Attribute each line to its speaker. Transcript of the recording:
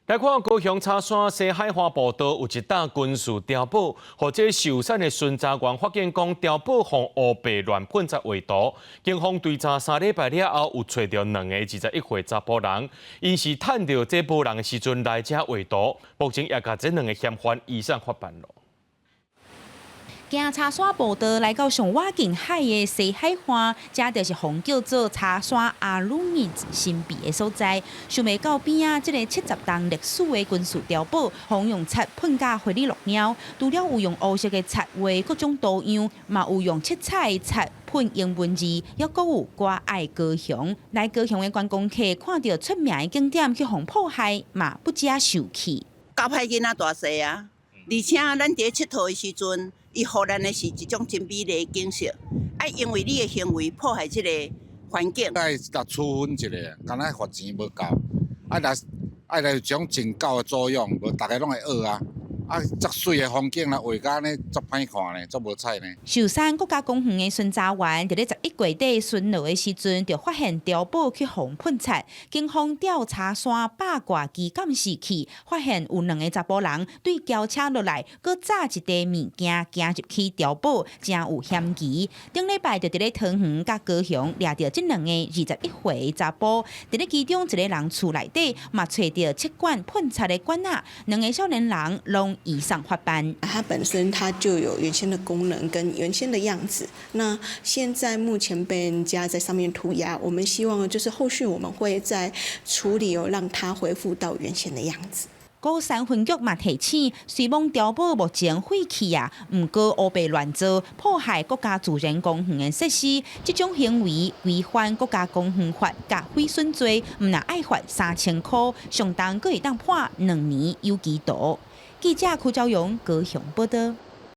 Speaker 1: 來看高雄柴山西海岸步道有一棟軍事碉堡，予這壽山的巡查員發現講碉堡予烏白亂噴漆畫圖，警方追查3禮拜了後，有揣著兩個21歲查埔人，𪜶是趁著這無人的時陣來遮畫圖，目前也共這兩個嫌犯移送法辦囉。
Speaker 2: 行柴山步道來到上倚近海的西海岸，這就是予叫做柴山阿魯尼神秘的所在。想袂到邊仔這个70冬歷史的軍事碉堡，予用漆噴甲花裡落貓，除了有用烏色的漆畫各種圖樣，嘛有用七彩的漆噴英文字，猶閣有我愛高雄。來高雄的觀光客看著出名的景點去予破壞，嘛不只受氣。
Speaker 3: 教歹囡仔大細啊，而且咱佇咧𨑨迌的時陣，伊予咱的是一種真美麗的景色，啊，因為你的行為破壞這个環境。
Speaker 4: 愛來處分一下，敢若罰錢無夠，愛來愛來有種警告的作用，無逐家攏會學啊。啊，遮媠的風景啦，畫甲按呢足歹看呢，足無彩呢。
Speaker 2: 壽山國家公園的巡查員佇咧11月底巡邏的時陣，就發現碉堡去予噴漆。警方調柴山八卦機監視器，發現有兩个查埔人對轎車落來，閣紮一袋物件行入去碉堡，誠有嫌疑。頂禮拜就佇咧桃園佮高雄掠著這兩个21歲查埔，佇咧其中一个人厝內底嘛揣著七管噴漆的管仔，兩个少年人攏移送法辦。
Speaker 5: 它本身它就有原先的功能跟原先的樣子。那現在目前被人家在上面塗鴉，我們希望就是後續我們會再處理哦，讓它恢復到原先的樣子。
Speaker 2: 鼓山分局嘛提醒，雖罔碉堡目前廢棄啊，毋過烏白亂造，破壞國家自然公園的設施，這種行為違反國家公園法佮毀損罪，毋但愛罰3000箍，上重閣會當判2年有期徒。記者柯昭勇高雄報道。